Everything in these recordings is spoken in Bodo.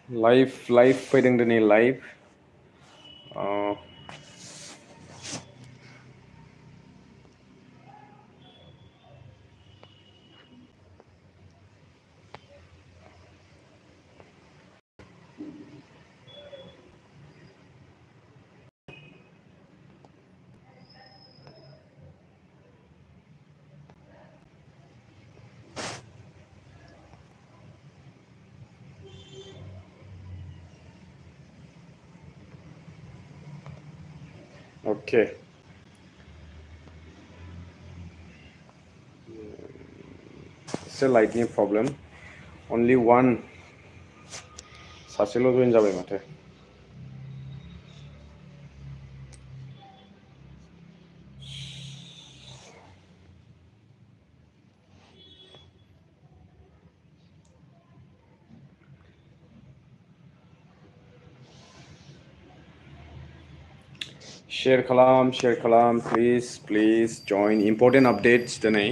लाइव फैदों दिनै लाइव ओके एसे लाइटनि प्रब्लेम अनलि वन सासेल' जइन जाबाय माथो शेयर खालाम प्लिज जइन इम्पर्टेन्ट आपडेट्स दिनै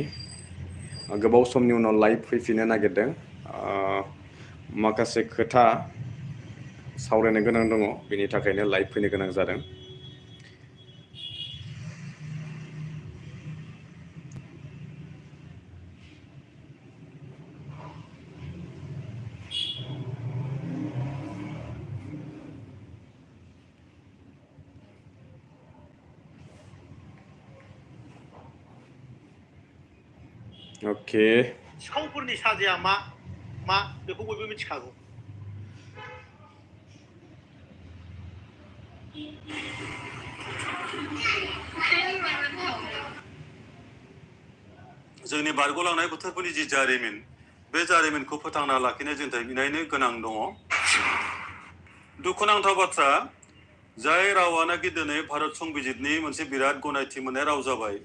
गोबाव समनि उनाव लाइव फैफिननो नागिरदों माखासे खोथा सावरायनो गोनां दङ बेनि थाखायनो लाइव फैनो गोनां जादों ओके सिखावफोरनि साजाया मा बेखौ बयबो मिथिखागौ जोंनि बारग'लांनाय बोथोरफोरनि जि जारिमिन बे जारिमिनखौ फोथांना लाखिनो जों बिनायनो गोनां दङ दुखुनांथाव बाथ्रा जाय रावानाखि दिनै भारत संबिजितनि मोनसे बिराद गनायथि मोननाय राव जाबाय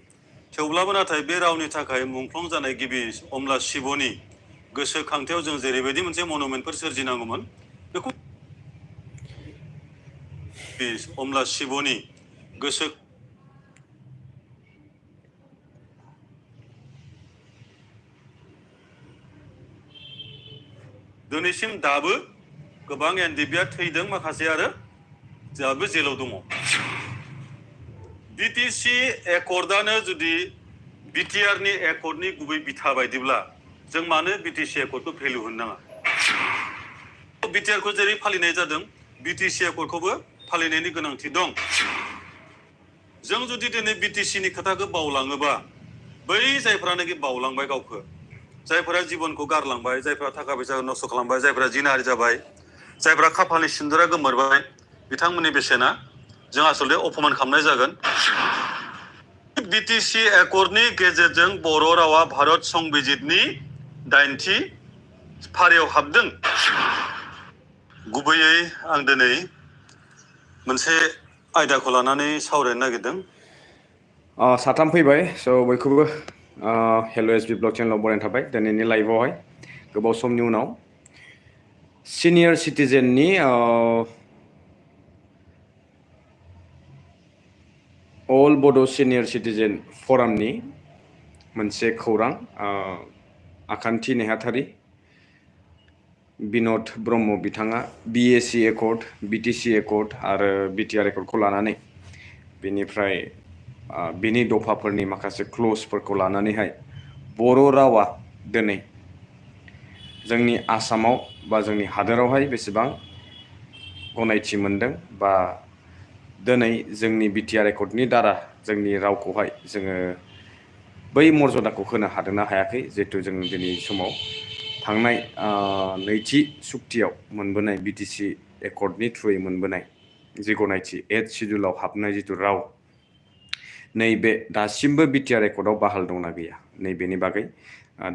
थेवब्लाबो नाथाय बे रावनि थाखाय मुंख्लं जानाय गिबि अमला शिबनि गोसोखांथायाव जों जेरैबायदि मोनसे मनुमेन्टफोर सोरजिनांगौमोन बेखौ अमला शिबनि गोसो दिनैसिम दाबो गोबां एनडिबिआ थैदों माखासे आरो दाबो जेलाव दङ बीटीसी एकर्डआनो जुदि BTR नि एकर्डनि गुबै बिथा बायदिब्ला जों मानो BTC एकर्डखौ भेलु होनो नाङा BTR खौ जेरै फालिनाय जादों BTC एकर्डखौबो फालिनायनि गोनांथि दं जों जुदि दिनै BTC नि खोथाखौ बावलाङोबा बै जायफोरानोखि बावलांबाय गावखौ जायफोरा जीबनखौ गारलांबाय जायफोरा थाखा फैसा नस्थ' खालामबाय जायफोरा जिनाहारि जाबाय जायफोरा खाफालनि सिन्दुरा गोमोरबाय बिथांमोननि बेसेना जों आसलते अपमान खालामनाय जागोन BTC एकर्डनि गेजेरजों बर' रावा भारत संबिजितनि 8थि फारियाव हाबदों गुबैयै आं दिनै मोनसे आयदाखौ लानानै सावरायनो नागिरदों साथाम फैबाय स' बयखौबो हेल' एसबि ब्लग चेनेलाव बरायनाय थाबाय दिनैनि लाइभआवहाय गोबाव समनि उनाव सिनियर सिटिजेननि अल बड' सिनियर सिटिजेन फरामनि मोनसे खौरां आखान्थि नेहाथारि बिन'द ब्रह्म बिथाङा BAC एकर्ड BTC एकर्ड आरो BTR एकर्डखौ लानानै बेनिफ्राय बिनि दफाफोरनि माखासे क्ल'जफोरखौ लानानैहाय बर' रावा दिनै जोंनि आसामाव बा जोंनि हादोरावहाय बेसेबां गनायथि मोनदों बा दिनै जोंनि BTR एकर्डनि दारा जोंनि रावखौहाय जोङो बै मर्यादाखौ होनो हादोंना हायाखै जिहेतु जों दिनै समाव थांनाय नैथि सुक्तियाव मोनबोनाय BTC एकर्डनि थ्रुयै मोनबोनाय जि गनायथि 8 सिडुलाव हाबनाय जिथु राव नैबे दासिमबो BTR एकर्डआव बाहाल दंना गैया नैबेनि बागै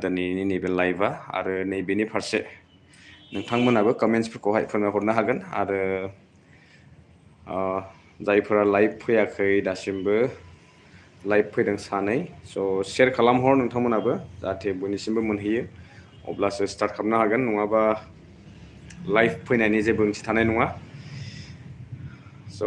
दिनैनि नैबे लाइभआ आरो नैबेनि फारसे नोंथांमोनाबो कमेन्ट्सफोरखौहाय फोरमायहरनो हागोन आरो जायफोरा लाइभ फैयाखै दासिमबो लाइभ फैदों सानै स' शेयार खालामहर नोंथांमोनाबो जाहाथे बयनिसिमबो मोनहैयो अब्लासो स्टार्ट खालामनो हागोन नङाबा लाइभ फैनायनि जेबो ओंथि थानाय नङा स'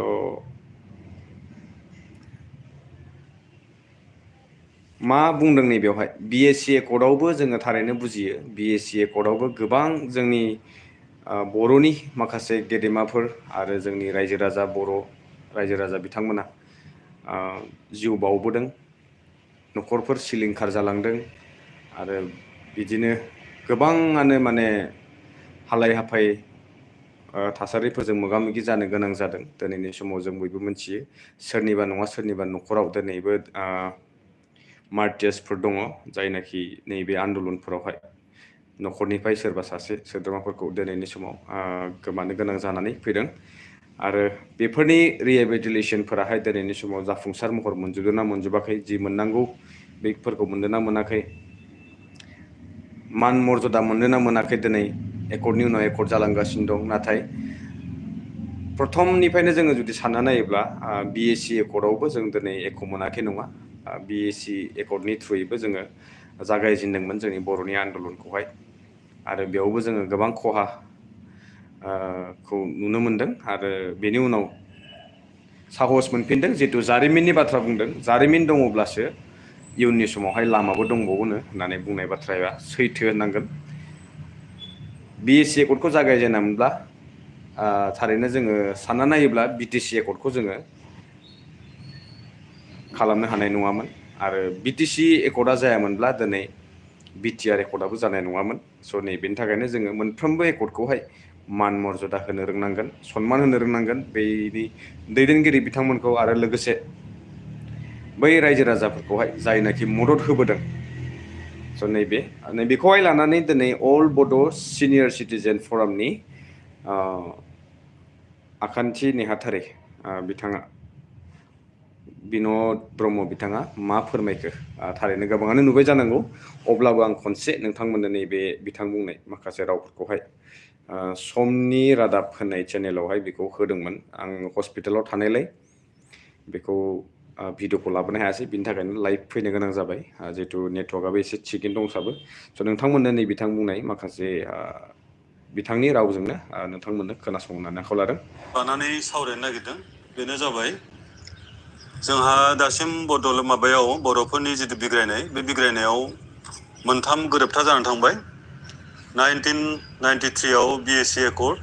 मा बुंदों नैबेवहाय BAC एकर्डआवबो जोङो थारैनो बुजियो BAC एकर्डआवबो गोबां जोंनि बर'नि माखासे गेदेमाफोर आरो जोंनि रायजो राजा बर' रायजो राजा बिथांमोना जिउ बावबोदों, न'खरफोर सिलिंखार जालांदों आरो बिदिनो गोबाङानो माने हालाय हाफाय थासारिफोरजों मोगा मोगि जानो गोनां जादों। दिनैनि समाव जों बयबो मिथियो सोरनिबा नङा सोरनिबा न'खराव दिनैबो मार्टियार्सफोर दङ, जायनाखि नैबे आन्दलनफोरावहाय न'खरनिफ्राय सोरबा सासे सोद्रोमाफोरखौ दिनैनि समाव गोमानो गोनां जानानै फैदों आरो बेफोरनि रिहेबिलिटेसनफोराहाय दिनैनि समाव जाफुंसार महर मोनजोबदोंना मोनजोबाखै, जि मोननांगौ बेफोरखौ मोनदोंना मोनाखै, मान मर्यादा मोनदोंना मोनाखै, दिनै एकर्डनि उनाव एकर्ड जालांगासिनो दं। नाथाय प्रथमनिफ्रायनो जोङो जुदि सानना नायोब्ला BAC एकर्डआवबो जों दिनै एख' मोनाखै नङा। BAC एकर्डनि थ्रुयैबो जोङो जागायजेनदोंमोन जोंनि बर'नि आन्दलनखौहाय आरो बेयावबो जोङो गोबां खहा खौ नुनो मोनदों आरो बेनि उनाव साहस मोनफिनदों। जिहेतु जारिमिननि बाथ्रा बुंदों, जारिमिन दङब्लासो इयुननि समावहाय लामाबो दंबावोनो होननानै बुंनाय बाथ्राया सैथो होननांगोन। BAC एकर्डखौ जागायजेनामोनब्ला थारैनो जोङो सानना नायोब्ला BTC एकर्डखौ जोङो खालामनो हानाय नङामोन आरो BTC एकर्डआ जायामोनब्ला दिनै BTR एकर्डआबो जानाय नङामोन। स' नैबेनि थाखायनो जोङो मोनफ्रोमबो एकर्डखौहाय मान मर्यादा होनो रोंनांगोन, सनमान होनो रोंनांगोन बेनि दैदेनगिरि बिथांमोनखौ आरो लोगोसे बै रायजो राजाफोरखौहाय जायनाखि मदद होबोदों। स' नैबेखौहाय लानानै दिनै अल बड' सिनियर सिटिजेन फरामनि आखान्थि नेहाथारि बिथाङा बिन'द ब्रह्म बिथाङा मा फोरमायखो थारैनो गोबाङानो नुबाय जानांगौ, अब्लाबो आं खनसे नोंथांमोननो नैबे बिथां बुंनाय माखासे रावफोरखौहाय समनि रादाब होननाय चेनेलावहाय बेखौ होदोंमोन। आं हस्पिटालाव थानायलाय बेखौ भिडिअखौ लाबोनो हायासै, बिनि थाखायनो लाइभ फैनो गोनां जाबाय। जिहेतु नेटवर्कआबो एसे थिगैनो दंसाबो। स' नोंथांमोननो नै बिथां बुंनाय माखासे बिथांनि रावजोंनो नोंथांमोननो खोनासंनानै आखायाव लादों। लानानै सावरायनो नागिरदों बेनो जाबाय जोंहा दासिम माबायाव बर'फोरनि जिथु बिग्रायनाय, बे बिग्रायनायाव मोनथाम गोरोबथा जानानै थांबाय। 1993आव BAC एकर्ड,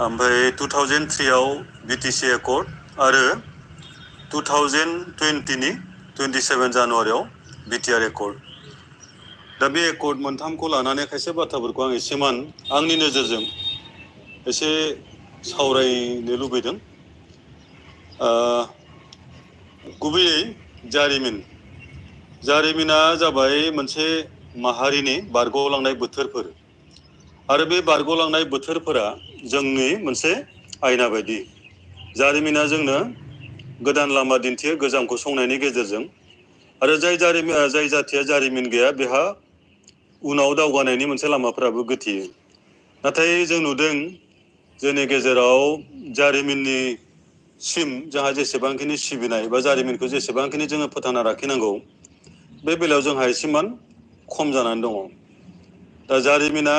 ओमफ्राय 2003आव BTC एकर्ड आरो 2020नि 27 जानुवारियाव BTR एकर्ड। दा बे एकर्ड मोनथामखौ लानानै खायसे बाथ्राफोरखौ आं एसेमान आंनि नोजोरजों एसे सावरायनो लुबैदों। गुबैयै जारिमिना जाबाय मोनसे माहारिनि बारग'लांनाय बोथोरफोर आरो बे बारग'लांनाय बोथोरफोरा जोंनि मोनसे आयना बायदि। जारिमिना जोंनो गोदान लामा दिन्थियो गोजामखौ संनायनि गेजेरजों आरो जाय जाथिया जारिमिन गैया बेहा उनाव दावगानायनि मोनसे लामाफोराबो गोथेयो। नाथाय जों नुदों जोंनि गेजेराव जारिमिननि सिम जोंहा जेसेबांखिनि सिबिनाय बा जारिमिनखौ जेसेबांखिनि जोङो फोथांना लाखिनांगौ, बे बेलायाव जोंहा एसेमान खम जानानै दङ। दा जारिमिना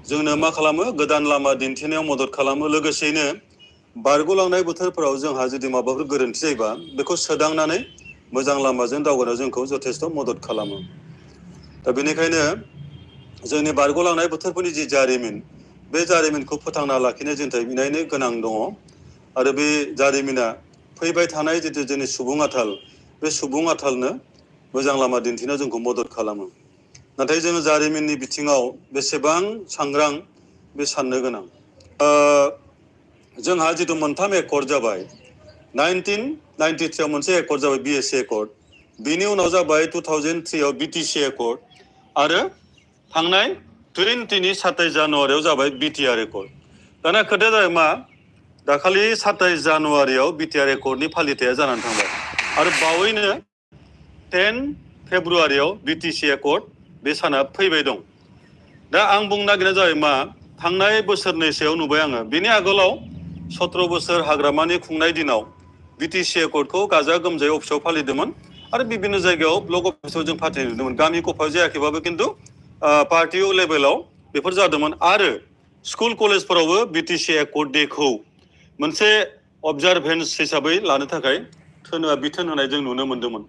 जोंनो मा खालामो? गोदान लामा दिन्थिनायाव मदद खालामो, लोगोसेयैनो बारग'लांनाय बोथोरफोराव जोंहा जुदि माबाफोर गोरोन्थि जायोबा बेखौ सोदांनानै मोजां लामाजों दावगानायाव जोंखौ जथेस्थ' मदद खालामो। दा बेनिखायनो जोंनि बारग'लांनाय बोथोरफोरनि जि जारिमिन, बे जारिमिनखौ फोथांना लाखिनाय जोंनिनो गोनां दङ आरो बे जारिमिना फैबाय थानाय जितु जोंनि सुबुं आथाल, बे सुबुं आथालनो मोजां लामा दिन्थिनायाव जोंखौ मदद खालामो। नाथाय जोङो जारिमिननि बिथिङाव बेसेबां सांग्रां बे साननो गोनां। जोंहा जितु मोनथाम एकर्ड जाबाय, 1993आव मोनसे एकर्ड जाबाय BAC एकर्ड, बिनि उनाव जाबाय 2003आव BTC एकर्ड आरो थांनाय 27 जानुवारियाव जाबाय BTR एकर्ड। दाना खोथाया जाबाय मा? दाखालि 27 जानुवारियाव BTR एकर्डनि फालिथाया जानानै थांबाय आरो बावैनो 10 फेब्रुवारियाव BTC एकर्ड बे साना फैबाय दं। दा आं बुंनो नागिरनाया जाबाय मा? थांनाय बोसोरनैसोआव नुबाय आङो, बेनि आगोलाव 17 बोसोर हाग्रामानि खुंनाय दिनाव BTC एकर्डखौ गाजा गोमजायै अफिसाव फालिदोंमोन आरो बिभिन्न जायगायाव ब्लक अफिसाव जों फालिनाय नुदोंमोन। गामि गफायाव जायाखैबाबो खिन्थु पार्टि लेभेलाव बेफोर जादोंमोन आरो स्कुल कलेजफोरावबो BTC एकर्ड डेखौ मोनसे अबजारभेन्स हिसाबै लानो थाखाय बिथोन होनाय जों नुनो मोन्दोंमोन।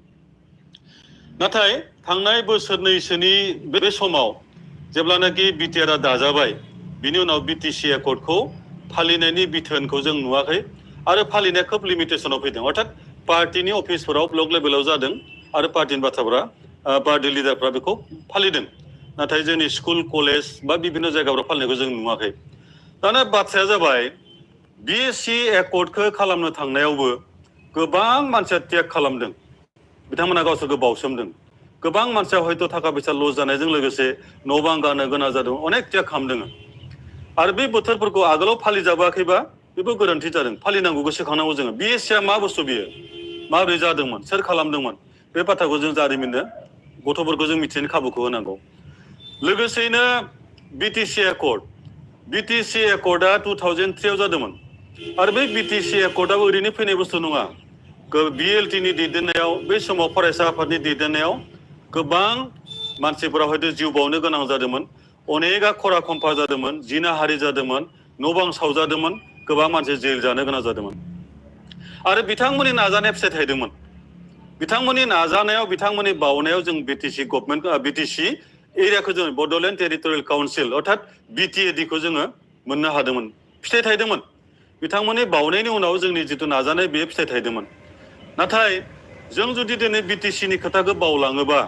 नाथाय थांनाय बोसोरनैसोनि बे समाव जेब्लानाखि BTRआ दाजाबाय, बिनि उनाव BTC एकर्डखौ फालिनायनि बिथोनखौ जों नुवाखै आरो फालिनाया खोब लिमिटेसनाव फैदों अर्थात पार्टीनि अफिसफोराव ब्लक लेभेलाव जादों आरो पार्टीनि बाथ्राफोरा पार्टी लिडारफ्रा बेखौ फालिदों नाथाय जोंनि स्कुल कलेज बा बिभिन्न जायगाफोराव फालिनायखौ जों नुवाखै दाना बाथ्राया जाबाय BAC एकर्डखौ खालामनो थांनायावबो गोबां मानसिया त्याग खालामदों बिथांमोना गावसोरखौ बावसोमदों गोबां मानसिया हयथ' थाखा फैसा लस जानायजों लोगोसे न' बां गारनो गोनां जादों अनेक त्याग खालामदों आरो बे बोथोरफोरखौ आगोलाव फालिजाबोआखैबा बेबो गोरोन्थि जादों फालिनांगौ गोसोखांनांगौ जोङो BACआ मा बुस्थु बियो माबोरै जादोंमोन सोर खालामदोंमोन बे बाथ्राखौ जों जारिमिननो गथ'फोरखौ जों मिथिनो खाबुखौ होनांगौ लोगोसेयैनो BTC एकर्डआ 2003 आव जादोंमोन आरो बे BTC एकर्डआबो ओरैनो फैनाय बुस्थु नङा BLTनि दैदेननायाव बै समाव फरायसा आफादनि दैदेननायाव गोबां मानसिफोरा हयथ' जिउ बावनो गोनां जादोंमोन अनेकआ खरा खमफा जादोंमोन जिनाहारि जादोंमोन न' बां सावजादोंमोन गोबां मानसि जेल जानो गोनां जादोंमोन आरो बिथांमोननि नाजानाया फिथाइ थायदोंमोन बिथांमोननि नाजानायाव बिथांमोननि बावनायाव जों BTC गभर्नमेन्ट BTC एरियाखौ जों बड'लेण्ड टेरिटरियेल काउन्सिल अर्थात BTAD खौ जोङो मोननो हादोंमोन फिथाइ थायदोंमोन बिथांमोननि बावनायनि उनाव जोंनि जिथु नाजानाय बेयो फिथाइ थायदोंमोन नाथाय जों जुदि दिनै BTCनि खोथाखौ बावलाङोबा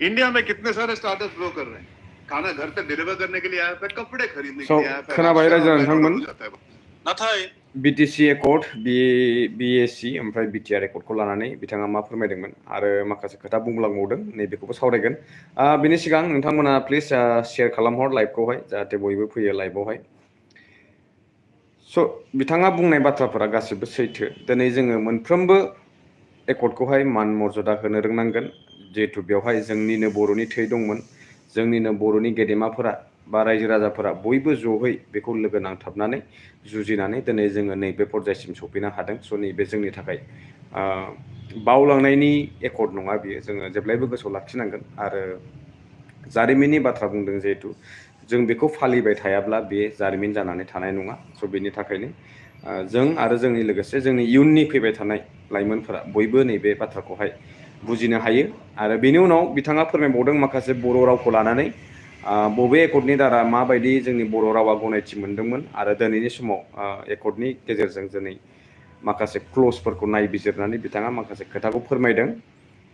इंडिया में कितने सारे स्टार्टअप्स ग्रो कर रहे हैं खाना घर तक डिलीवर करने के लिए आया है कपड़े खरीदने के लिए आया है खोनाबाय रायजो नोंथांमोन नाथाय BTC एकर्ड BAC ओमफ्राय BTR एकर्डखौ लानानै बिथाङा मा फोरमायदोंमोन आरो माखासे खोथा बुंलांबावदों नैबेखौबो सावरायगोन बेनि सिगां नोंथांमोना प्लिज शेयार खालामहर लाइभखौहाय जाहाथे बयबो फैयो लाइभआवहाय स' बिथाङा बुंनाय बाथ्राफोरा गासिबो सैथो दिनै जोङो मोनफ्रोमबो एकर्डखौहाय मान मर्यादा होनो रोंनांगोन जिहेतु बेवहाय जोंनिनो बर'नि थै दंमोन जोंनिनो बर'नि गेदेमाफोरा बा रायजो राजाफोरा बयबो ज'है बेखौ लोगो नांथाबनानै जुजिनानै दिनै जोङो नैबे पर्यायसिम सफैनो हादों स' नैबे जोंनि थाखाय बावलांनायनि एकर्ड नङा बियो जोङो जेब्लायबो गोसोआव लाखिनांगोन आरो जारिमिननि बाथ्रा बुंदों जिहेतु जों बेखौ फालिबाय थायाब्ला बे जारिमिन जानानै थानाय नङा स' बेनि थाखायनो जों आरो जोंनि लोगोसे जोंनि इयुननि फैबाय थानाय लाइमोनफोरा बयबो नैबे बाथ्राखौहाय बुजिनो हायो आरो बेनि उनाव बिथाङा फोरमायबावदों माखासे बर' रावखौ लानानै बबे एकर्डनि दारा माबायदि जोंनि बर' रावा गनायथि मोनदोंमोन आरो दिनैनि समाव एकर्डनि गेजेरजों दिनै माखासे क्ल'जफोरखौ नायबिजिरनानै बिथाङा माखासे खोथाखौ फोरमायदों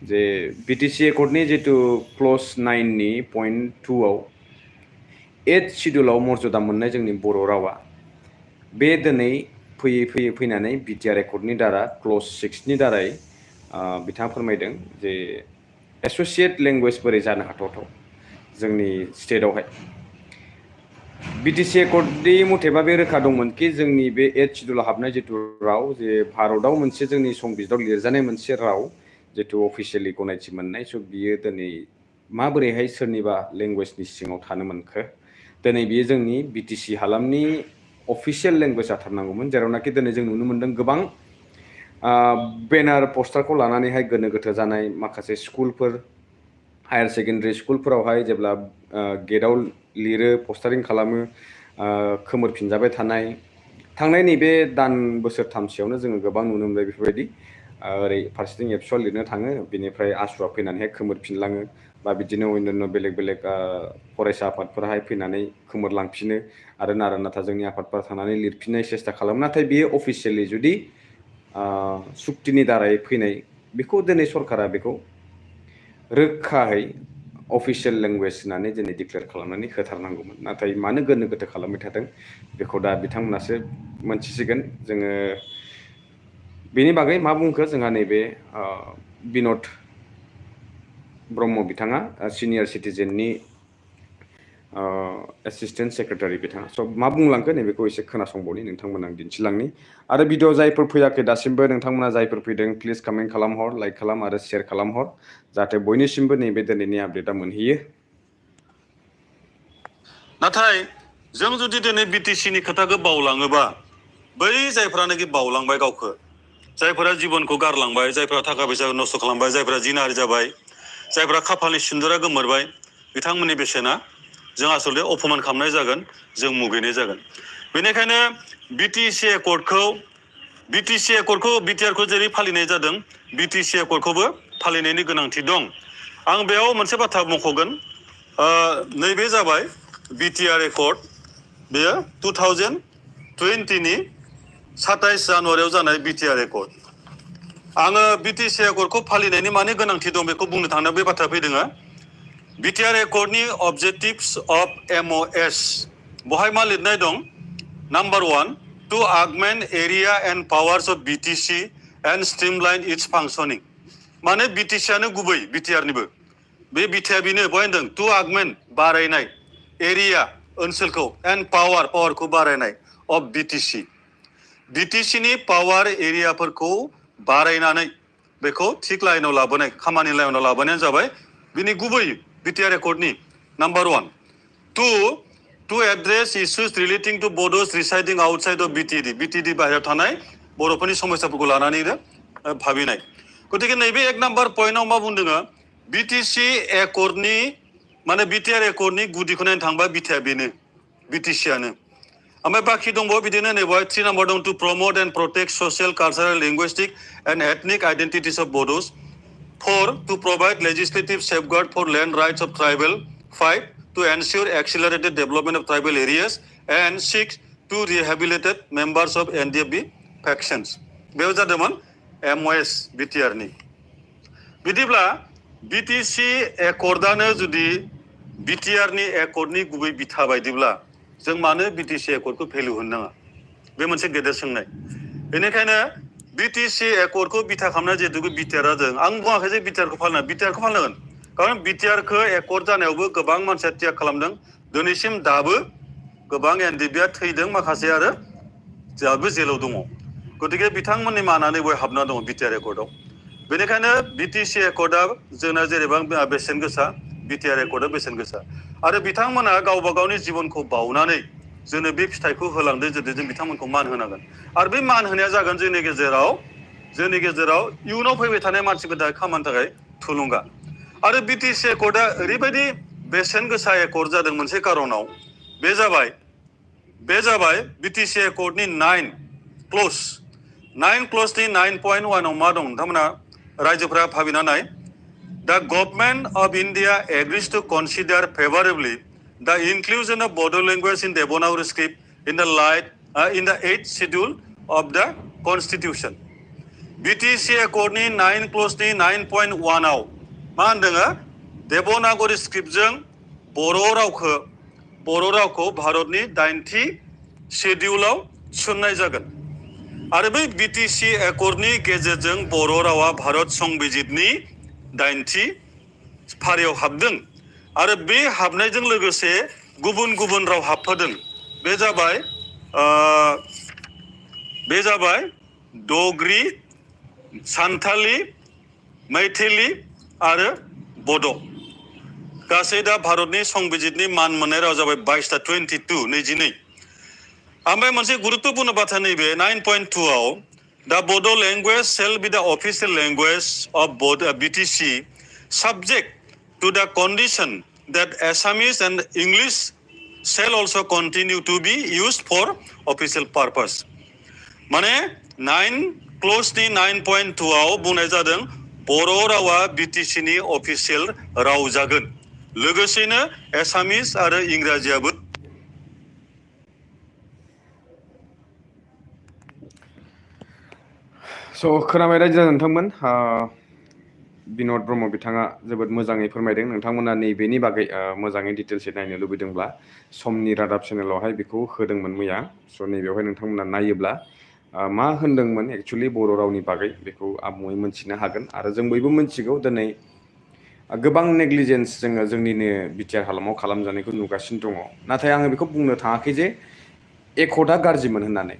जे BTC एकर्डनि जितु क्ल'ज 9नि पइन्ट 2आव 8 शिड्युलाव मर्यादा मोननाय जोंनि बर' रावा बे दिनै फैनानै BTR एकर्डनि दारा क्ल'ज 6नि दारै बिथाङा फोरमायदों जे एस'सियेट लेंगुवेज बोरै जानो हाथावथाव जोंनि स्टेटआवहाय BTC एकर्डनि मथेबा बे रोखा दंमोन कि जोंनि बे 8 शिड्युलाव हाबनाय जितु राव जे भारतआव मोनसे जोंनि संबिजिताव लिरजानाय मोनसे राव जितु अफिसियेलि गनायथि मोननाय स' बियो दिनै माबोरैहाय सोरनिबा लेंगुवेजनि सिङाव थानो मोनखो दिनै बियो जोंनि BTC हालामनि अफिसियेल लेंगुवेज जाथारनांगौमोन जेरावनाखि दिनै जों नुनो मोन्दों गोबां बेनार पस्टारखौ लानानैहाय गोनो गोथो जानाय माखासे स्कुलफोर हायार सेकेन्डारि स्कुलफोरावहाय जेब्ला गेटआव लिरो पस्टारिं खालामो खोमोरफिनजाबाय थानाय थांनाय नैबे दान बोसोरथामसेयावनो जोङो गोबां नुनो मोनबाय बेफोरबायदि ओरै फारसेथिं एबसुआ लिरनो थाङो बिनिफ्राय आसुआ फैनानैहाय खोमोरफिनलाङो बा बिदिनो अन्यान्य बेलेग बेलेग फरायसा आफादफोराहाय फैनानै खोमोरलांफिनो आरो नारा नाथा जोंनि आफादफोरा थांनानै लिरफिननाय सेस्था खालामो नाथाय बियो अफिसियेलि जुदि सुक्तिनि दारै फैनाय बेखौ दिनै सरकारा बेखौ रोखायै अफिसियेल लेंगुवेज होननानै दिनै डिक्लेयार खालामनानै होथारनांगौमोन नाथाय मानो गोनो गोथो खालामबाय थादों बेखौ दा बिथांमोनासो मोनथिसिगोन जोङो बेनि बागै मा बुंखो जोंहा नैबे बिन'द ब्रह्म बिथाङा सिनियर सिटिजेननि एसिस्टेन्ट सेक्रेटारि बिथाङा स' मा बुंलांखो नैबेखौ एसे खोनासंबावनि नोंथांमोन आं दिन्थिलांनि आरो भिडिअ जायफोर फैयाखै दासिमबो नोंथांमोना जायफोर फैदों प्लिज कमेन्ट खालामहर लाइक खालाम आरो शेयार खालामहर जाहाथे बयनिसिमबो नैबे दिनैनि आपडेटआ मोनहैयो नाथाय जों जुदि दिनै BTCनि खोथाखौ बावलाङोबा बै जायफ्रानोखि बावलांबाय गावखौ जायफोरा जिबनखौ गारलांबाय जायफोरा थाखा फैसा नस्थ' खालामबाय जायफोरा जिनाहारि जाबाय जायफोरा खाफालनि सिन्दुरा गोमोरबाय बिथांमोननि बेसेना जों आसलथे अपमान खालामनाय जागोन जों मुगैनाय जागोन बेनिखायनो BTC एकर्डखौ BTRखौ जेरै फालिनाय जादों BTC एकर्डखौबो फालिनायनि गोनांथि दं आं बेयाव मोनसे बाथ्रा मख'गोन नैबे जाबाय BTR Accord बेयो 2020 नि 27 जानुवारियाव जानाय BTR Accord आङो BTC Accordखौ फालिनायनि माने गोनांथि दं बेखौ बुंनो थांना बे बाथ्रा फैदों BTR Accordनि objectives of MOS बहाय मा लिरनाय दं Number 1 to augment area and powers of BTC and streamline its functioning माने BTC आनो गुबै BTR निबो बे बिथाया बेनो बहाय होनदों to augment बारायनाय area ओनसोलखौ and पावारखौ बारायनाय of BTC BTC नि पावार एरियाफोरखौ बारायनानै बेखौ थिक लाइनाव लाबोनाय खामानि लाइनाव लाबोनायानो जाबाय बिनि गुबै BTR Accordनि Number 1 to address issues relating to Bodos residing outside of BTD बाहेरायाव थानाय बर'फोरनि समस्याफोरखौ लानानै भाबिनाय गतिके नैबे एक नाम्बार पइन्टआव मा बुंदों BTC Accordनि माने BTR Accordनि गुदिखौ नायनो थांबा बिथाया बेनो BTC आनो ओमफ्राय बाखि दंबावो बिदिनो नैबे 3 नाम्बार दं to promote and protect social, cultural, linguistic and ethnic identities of Bodos 4 to provide legislative safeguard for land rights of tribal 5 to ensure accelerated development of tribal areas and 6 to rehabilitate members of NDFB factions बेयाव जादोंमोन MOS BTR नि बिदिब्ला BTC Accordआनो जुदि BTR नि Accordनि गुबै बिथा बायदिब्ला जों मानो BTC Accordखौ भेलु होनो नाङा बे मोनसे गेदेर सोंनाय बेनिखायनो BTC Accordखौ बिथा खालामना जिहेतु BTR जों आं बुङाखै जे BTR खौ फालिनांगोन खारन BTR खौ Accord जानायावबो गोबां मानसिया त्याग खालामदों दिनैसिम दाबो गोबां NDBआ थैदों माखासे आरो दाबो जेलाव दङ गतिके बिथांमोननि मानानै बय हाबना दङ BTR Accordआव बेनिखायनो BTC Accordआ जोंना जेरैबां बेसेन गोसा BTR Accordआ बेसेन गोसा आरो बिथांमोना गावबा गावनि जिबनखौ बावनानै जोंनो बे फिथाइखौ होलांदों जुदि जों बिथांमोनखौ मान होनांगोन आरो बे मान होनाया जागोन जोंनि गेजेराव इयुनाव फैबाय थानाय मानसिफोरनि थाखाय खामानि थाखाय थुलुंगा आरो BTC Accordआ ओरैबायदि बेसेन गोसा Accord जादों मोनसे कारनाव बे जाबाय BTC Accordनि 9 क्ल'ज नि 9.1 आव मा दं नोंथांमोना रायजोफोरा भाबिना नाय The government of India agrees to consider favorably the inclusion of Bodo language in Devanagari script in the 8th schedule of the Constitution. BTC Accordनि 9 क्ल'जनि 9.1 आव मा होनदों देबनागरि स्क्रिप्टजों बर' रावखौ भारतनि 8थि शेड्युलाव थिसननाय जागोन आरो बै BTC Accordनि गेजेरजों बर' रावा भारत संबिजितनि 8थि फारियाव हाबदों आरो बे हाबनायजों लोगोसे गुबुन राव हाबफादों बे जाबाय डगरी सान्थाली मैथिली आरो बड' गासै दा भारतनि संबिजितनि मान मोननाय राव जाबाय 22 ओमफ्राय मोनसे गुरुत्वपूर्ण बाथ्रा नैबे 9.2 आव The Bodo language shall be the official language of BTC subject to the condition that Assamese and English shall also continue to be used for official purpose. माने 9 क्ल'जनि 9.2 आव बुंनाय जादों बर' रावा BTC नि अफिसियेल राव जागोन लोगोसेनो एसामिस आरो इंराजियाबो खोनाबाय रायजो नोंथांमोन बिन'द ब्रह्म बिथाङा जोबोद मोजाङै फोरमायदों नोंथांमोना नैबेनि बागै मोजाङै डिटेल्सै नायनो लुबैदोंब्ला समनि रादाब चेनेलावहाय बेखौ होदोंमोन मैया नैबेवहाय नोंथांमोना नायोब्ला मा होनदोंमोन एक्चुअलि बर' रावनि बागै बेखौ आबुङै मोनथिनो हागोन आरो जों बयबो मोनथिगौ दिनै गोबां नेग्लिजेन्स जोङो जोंनिनो बिटिआर हालामाव खालामजानायखौ नुगासिनो दङ नाथाय आङो बेखौ बुंनो थाङाखै जे एकर्डआ गाज्रिमोन होननानै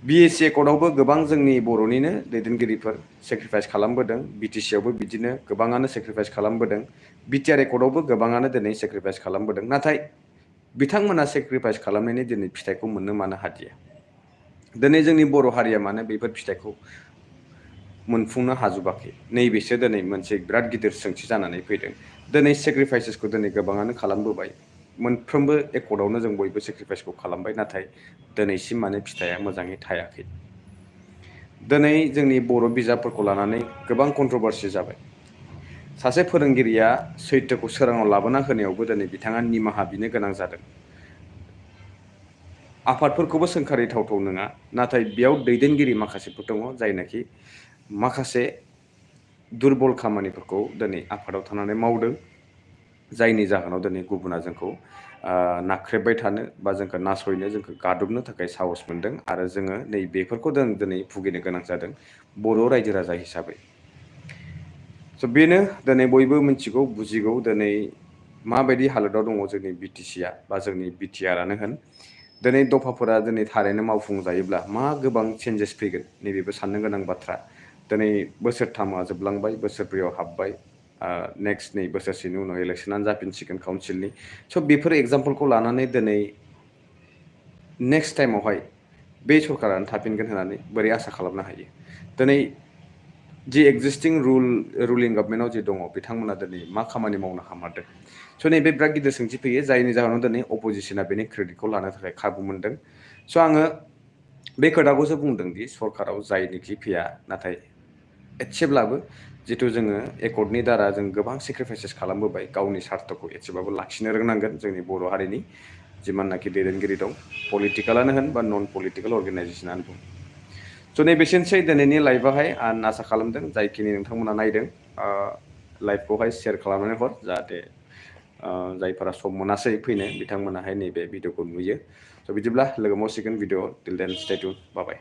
BAC Accordआवबो गोबां जोंनि बर'निनो दैदेनगिरिफोर सेक्रिफाइस खालामबोदों BTCआवबो बिदिनो गोबाङानो सेक्रिफाइस खालामबोदों BTR Accordआवबो गोबाङानो दिनै सेक्रिफाइस खालामबोदों नाथाय बिथांमोना सेक्रिफाइस खालामनायनि दिनै फिथाइखौ मोननो मानो हादिया दिनै जोंनि बर' हारिया मानो बेफोर फिथाइखौ मोनफुंनो हाजोबाखै नैबेसो दिनै मोनसे बिराद गिदिर सोंथि जानानै फैदों दिनै सेक्रिफाइसेसखौ दिनै गोबाङानो खालामबोबाय मोनफ्रोमबो एकर्डआवनो जों बयबो सेक्रिफाइसखौ खालामबाय नाथाय दिनैसिम माने फिथाइया मोजाङै थायाखै दिनै जोंनि बर' बिजाबफोरखौ लानानै गोबां कन्ट्रभारसि जाबाय सासे फोरोंगिरिया सैथोखौ सोराङाव लाबोना होनायावबो दिनै बिथाङा निमाहा बिनो गोनां जादों। आफादफोरखौबो सोंखारिथावथाव नङा, नाथाय बेयाव दैदेनगिरि माखासेफोर दङ जायनाखि माखासे दुरबल खामानिफोरखौ दिनै आफादाव थानानै मावदों, जायनि जाहोनाव दिनै गुबुना जोंखौ नाख्रेबबाय थानो बा जोंखौ नासयनो, जोंखौ गादबनो थाखाय साहस मोनदों आरो जोङो नै बेफोरखौ जों दिनै भुगिनो गोनां जादों बर' रायजो राजा हिसाबै। स' बेनो दिनै बयबो मिथिगौ बुजिगौ दिनै माबायदि हालोदाव दङ जोंनि BTCआ बा जोंनि BTRआनो होन। दिनै दफाफोरा दिनै थारैनो मावफुंजायोब्ला मा गोबां चेन्जेस फैगोन नैबेबो साननो गोनां बाथ्रा। दिनै बोसोरथामा जोबलांबाय, बोसोरब्रैयाव हाबबाय, नेक्स्ट नै बोसोरसेनि उनाव इलेक्सनानो जाफिनसिगोन काउन्सिलनि। स' बेफोर एग्जाम्पलखौ लानानै दिनै नेक्स्ट टाइमावहाय बे सरकारानो थाफिनगोन होननानै बोरै आसा खालामनो हायो। दिनै जि एक्जिस्टिं रुलिं गभर्नमेन्टआव जे दङ बिथांमोना दिनै मा खामानि मावनो हामारदों। स' नैबे बिराद गिदिर सोंथि फैयो, जायनि जाहोनाव दिनै अपजिसना बेनि क्रेडिटखौ लानो थाखाय खाबु मोनदों। स' आङो बे खोथाखौसो बुंदों दि सरकाराव जायनोखि फैया, नाथाय एसेब्लाबो जिथु जोङो एकर्डनि दारा जों गोबां सेक्रिफाइसेस खालामबोबाय, गावनि सार्थखौ एसेबाबो लाखिनो रोंनांगोन जोंनि बर' हारिनि जिमाननाखि दैदेनगिरि दं, पलिटिकेलानो होन बा नन पलिटिकेल अर्गेनाइजेसनानो बुं। स' नैबेसिनोसै दिनैनि लाइभआवहाय आं आसा खालामदों जायखिनि नोंथांमोना नायदों लाइभखौहाय शेयार खालामनानै हर, जाहाथे जायफोरा सम मोनासै फैनो बिथांमोनाहाय नैबे भिडिअखौ नुयो। स' बिदिब्ला लोगो मोनसिगोन भिडिअ, टिल देन स्टे टिउन, बाय बाय।